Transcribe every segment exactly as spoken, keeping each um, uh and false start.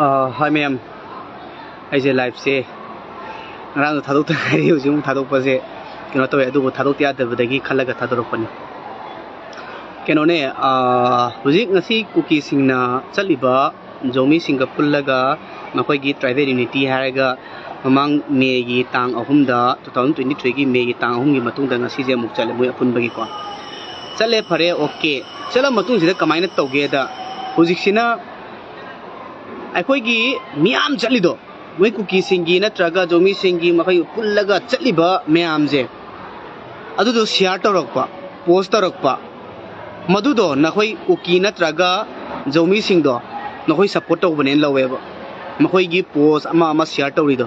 ꯑꯥ, ꯍꯣꯏ ꯃꯌꯥꯝ, ꯑꯩꯁꯦ ꯂꯥꯏꯞꯁꯦ ꯉꯔꯥꯡꯗꯣ ꯊꯥꯗꯣꯛꯇ ꯉꯥꯏꯔꯤ, ꯍꯧꯖꯤꯛ ꯑꯃꯨꯛ ꯊꯥꯗꯣꯛꯄꯁꯦ ꯀꯩꯅꯣ ꯇꯧꯋꯦ, ꯑꯗꯨꯕꯨ ꯊꯥꯗꯣꯛꯇ ꯌꯥꯗꯕꯗꯒꯤ ꯈꯜꯂꯒ ꯊꯥꯗꯣꯔꯛꯄꯅꯤ꯫ ꯀꯩꯅꯣꯅꯦ, ꯑꯥ, ꯍꯧꯖꯤꯛ ꯉꯁꯤ ꯀꯨꯀꯤꯁꯤꯡꯅ ꯆꯠꯂꯤꯕ ꯖꯣꯃꯤꯁꯤꯡꯒ ꯄꯨꯜꯂꯒ ꯃꯈꯣꯏꯒꯤ ꯇ꯭ꯔꯥꯏꯕꯦꯜ ꯌꯨꯅꯤꯇꯤ ꯍꯥꯏꯔꯒ ꯃꯃꯥꯡ ꯃꯦꯒꯤ ꯇꯥꯡ ꯑꯍꯨꯝꯗ, ꯇꯨ ꯊꯥꯎꯖꯟ ꯇ꯭ꯋꯦꯟꯇꯤ ꯊ꯭ꯔꯤꯒꯤ ꯃꯦꯒꯤ ꯇꯥꯡ ꯑꯍꯨꯝꯒꯤ ꯃꯇꯨꯡꯗ ꯉꯁꯤꯁꯦ ꯑꯃꯨꯛ ꯆꯠꯂꯦ ꯃꯣꯏ ꯑꯄꯨꯟꯕꯒꯤꯀꯣ꯫ ꯆꯠꯂꯦ, ꯐꯔꯦ, ꯑꯣꯀꯦ꯫ ꯆꯠꯂ ꯃꯇꯨꯡꯁꯤꯗ ꯀꯃꯥꯏꯅ ꯇꯧꯒꯦꯗ, ꯍꯧꯖꯤꯛꯁꯤꯅ ꯑꯩꯈꯣꯏꯒꯤ ꯃꯤꯌꯥꯝ ꯆꯠꯂꯤꯗꯣ, ꯃꯣꯏ ꯀꯨꯀꯤꯁꯤꯡꯒꯤ ꯅꯠꯇ꯭ꯔꯒ ꯖꯣꯃꯤꯁꯤꯡꯒꯤ ꯃꯈꯣꯏ ꯄꯨꯜꯂꯒ ꯆꯠꯂꯤꯕ ꯃꯌꯥꯝꯁꯦ, ꯑꯗꯨꯗꯣ ꯁꯤꯌꯥꯔ ꯇꯧꯔꯛꯄ, ꯄꯣꯁ ꯇꯧꯔꯛꯄ, ꯃꯗꯨꯗꯣ ꯅꯈꯣꯏ ꯀꯨꯀꯤ ꯅꯠꯇ꯭ꯔꯒ ꯖꯣꯃꯤꯁꯤꯡꯗꯣ ꯅꯈꯣꯏ ꯁꯞꯄꯣꯔꯠ ꯇꯧꯕꯅꯦꯅ ꯂꯧꯋꯦꯕ꯫ ꯃꯈꯣꯏꯒꯤ ꯄꯣꯁ ꯑꯃ ꯑꯃ ꯁꯤꯌꯥꯔ ꯇꯧꯔꯤꯗꯣ,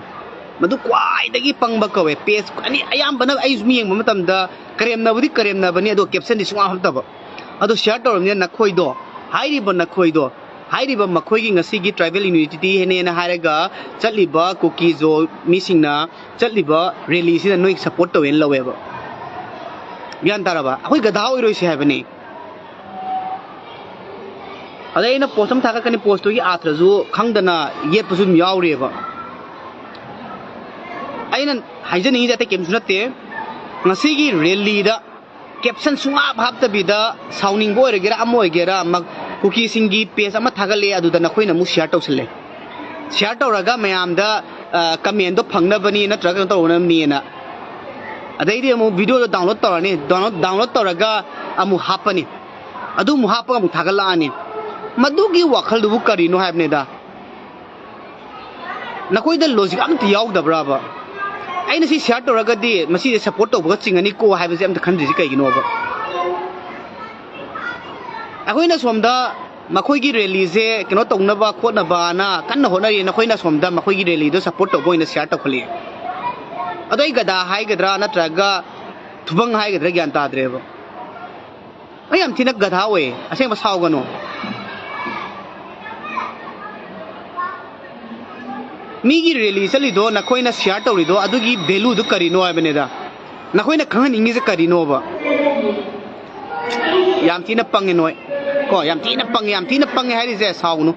ꯃꯗꯨ ꯈ꯭ꯋꯥꯏꯗꯒꯤ ꯄꯪꯕ ꯀꯧꯋꯦ꯫ ꯄꯦꯖ ꯑꯅꯤ ꯑꯌꯥꯝꯕꯅ ꯑꯩ ꯁꯨꯝ ꯌꯦꯡꯕ ꯃꯇꯝꯗ ꯀꯔꯦꯝꯅꯕꯗꯤ ꯀꯔꯦꯝꯅꯕꯅꯤ, ꯑꯗꯣ ꯀꯦꯞꯁꯟꯗꯤ ꯁꯨꯡꯍꯥꯞ ꯍꯥꯞꯇꯕ꯫ ꯑꯗꯣ ꯁꯤꯌꯥꯔ ꯇꯧꯔꯕꯅꯤꯅ ꯅꯈꯣꯏꯗꯣ, ꯍꯥꯏꯔꯤꯕ ꯅꯈꯣꯏꯗꯣ, ꯍꯥꯏꯔꯤꯕ ꯃꯈꯣꯏꯒꯤ ꯉꯁꯤꯒꯤ ꯇ꯭ꯔꯥꯏꯕꯦꯜ ꯌꯨꯅꯤꯇꯤ ꯍꯦꯟꯅꯦꯅ ꯍꯥꯏꯔꯒ ꯆꯠꯂꯤꯕ ꯀꯨꯀꯤ ꯖꯣ ꯃꯤꯁꯤꯡꯅ ꯆꯠꯂꯤꯕ ꯔꯦꯂꯤꯁꯤꯗ ꯅꯣꯏ ꯁꯞꯄꯣꯔꯠ ꯇꯧꯋꯦꯅ ꯂꯧꯋꯦꯕ꯫ ꯒ꯭ꯌꯥꯟ ꯇꯥꯔꯕ? ꯑꯩꯈꯣꯏ ꯒꯙꯥ ꯑꯣꯏꯔꯣꯏꯁꯦ ꯍꯥꯏꯕꯅꯤ꯫ ꯑꯗꯩ ꯑꯩꯅ ꯄꯣꯁ ꯑꯃ ꯊꯥꯒꯠꯀꯅꯤ, ꯄꯣꯁꯇꯨꯒꯤ ꯑꯥꯊ꯭ꯔꯁꯨ ꯈꯪꯗꯅ ꯌꯦꯠꯄꯁꯨ ꯑꯗꯨꯝ ꯌꯥꯎꯔꯤꯑꯕ꯫ ꯑꯩꯅ ꯍꯥꯏꯖꯅꯤꯡꯉꯤꯁꯦ ꯑꯇꯩ ꯀꯩꯝꯁꯨ ꯅꯠꯇꯦ, ꯉꯁꯤꯒꯤ ꯔꯦꯂꯤꯗ ꯀꯦꯞꯁꯟ ꯁꯨꯡꯍꯥꯞ ꯍꯥꯞꯇꯕꯤꯗ, ꯁꯥꯎꯅꯤꯡꯕ ꯑꯣꯏꯔꯒꯦꯔꯥ ꯑꯃ ꯑꯣꯏꯒꯦꯔꯥ, ꯃꯛ-, ꯀꯨꯀꯤꯁꯤꯡꯒꯤ ꯄꯦꯖ ꯑꯃ ꯊꯥꯒꯠꯂꯛꯑꯦ, ꯑꯗꯨꯗ ꯅꯈꯣꯏꯅ ꯑꯃꯨꯛ ꯁꯤꯌꯥꯔ ꯇꯧꯁꯜꯂꯦ꯫ ꯁꯤꯌꯥꯔ ꯇꯧꯔꯒ ꯃꯌꯥꯝꯗ, ꯑ, ꯀꯃꯦꯟꯗꯣ ꯐꯪꯅꯕꯅꯤ ꯅꯠꯇ꯭ꯔꯒ ꯀꯩꯅꯣ ꯇꯧꯅꯕꯅꯤꯅ꯫ ꯑꯗꯩꯗꯤ ꯑꯃꯨꯛ ꯚꯤꯗꯤꯑꯣꯗꯣ ꯗꯥꯎꯟꯂꯣꯗ ꯇꯧꯔꯅꯤ, ꯗꯥꯎꯟꯂꯣꯗ, ꯗꯥꯎꯟꯂꯣꯗ ꯇꯧꯔꯒ ꯑꯃꯨꯛ ꯍꯥꯞꯄꯅꯤ, ꯑꯗꯨ ꯑꯃꯨꯛ ꯍꯥꯞꯄꯒ ꯑꯃꯨꯛ ꯊꯥꯒꯠꯂꯛꯑꯅꯤ꯫ ꯃꯗꯨꯒꯤ ꯋꯥꯈꯜꯗꯨꯕꯨ ꯀꯔꯤꯅꯣ ꯍꯥꯏꯕꯅꯤꯗ? ꯅꯈꯣꯏꯗ ꯂꯣꯖꯤꯛ ꯑꯝꯇ ꯌꯥꯎꯗꯕ꯭ꯔꯕ? ꯑꯩꯅ ꯁꯤ ꯁꯤꯌꯥꯔ ꯇꯧꯔꯒꯗꯤ ꯃꯁꯤꯁꯦ ꯁꯞꯄꯣꯔꯠ ꯇꯧꯕꯒ ꯆꯤꯡꯒꯅꯤꯀꯣ ꯍꯥꯏꯕꯁꯦ ꯑꯝꯇ ꯈꯟꯗ꯭ꯔꯤꯁꯤ ꯀꯩꯒꯤꯅꯣꯕ? ꯑꯩꯈꯣꯏꯅ ꯁꯣꯝꯗ ꯃꯈꯣꯏꯒꯤ ꯔꯦꯂꯤꯁꯦ ꯀꯩꯅꯣ ꯇꯧꯅꯕ ꯈꯣꯠꯅꯕꯅ ꯀꯟꯅ ꯍꯣꯠꯅꯔꯤ, ꯅꯈꯣꯏꯅ ꯁꯣꯝꯗ ꯃꯈꯣꯏꯒꯤ ꯔꯦꯂꯤꯗꯣ ꯁꯞꯄꯣꯔꯠ ꯇꯧꯕ ꯑꯣꯏꯅ ꯁꯤꯌꯥꯔ ꯇꯧꯈꯠꯂꯛꯑꯦ꯫ ꯑꯗꯣ ꯑꯩ ꯒꯙꯥ ꯍꯥꯏꯒꯗ꯭ꯔꯥ ꯅꯠꯇ꯭ꯔꯒ ꯊꯨꯕꯪ ꯍꯥꯏꯒꯗ꯭ꯔꯥ ꯒ꯭ꯌꯥꯟ ꯇꯥꯗ꯭ꯔꯦꯕ꯫ ꯑꯩ ꯌꯥꯝ ꯊꯤꯅ ꯒꯙꯥ ꯑꯣꯏꯌꯦ, ꯑꯁꯦꯡꯕ ꯁꯥꯎꯒꯅꯨ꯫ ꯃꯤꯒꯤ ꯔꯦꯂꯤ ꯆꯠꯂꯤꯗꯣ ꯅꯈꯣꯏꯅ ꯁꯤꯌꯥꯔ ꯇꯧꯔꯤꯗꯣ ꯑꯗꯨꯒꯤ ꯚꯦꯂꯨꯗꯨ ꯀꯔꯤꯅꯣ ꯍꯥꯏꯕꯅꯤꯗ꯫ ꯅꯈꯣꯏꯅ ꯈꯪꯍꯟꯅꯤꯡꯉꯤꯁꯦ ꯀꯔꯤꯅꯣꯕ? ꯌꯥꯝ ꯊꯤꯅ ꯄꯪꯉꯦ ꯅꯣꯏ꯫ ꯀꯣ, ꯌꯥꯝ ꯊꯤꯅ ꯄꯪꯉꯦ, ꯌꯥꯝ ꯊꯤꯅ ꯄꯪꯉꯦ ꯍꯥꯏꯔꯤꯁꯦ, ꯁꯥꯎꯒꯅꯨ꯫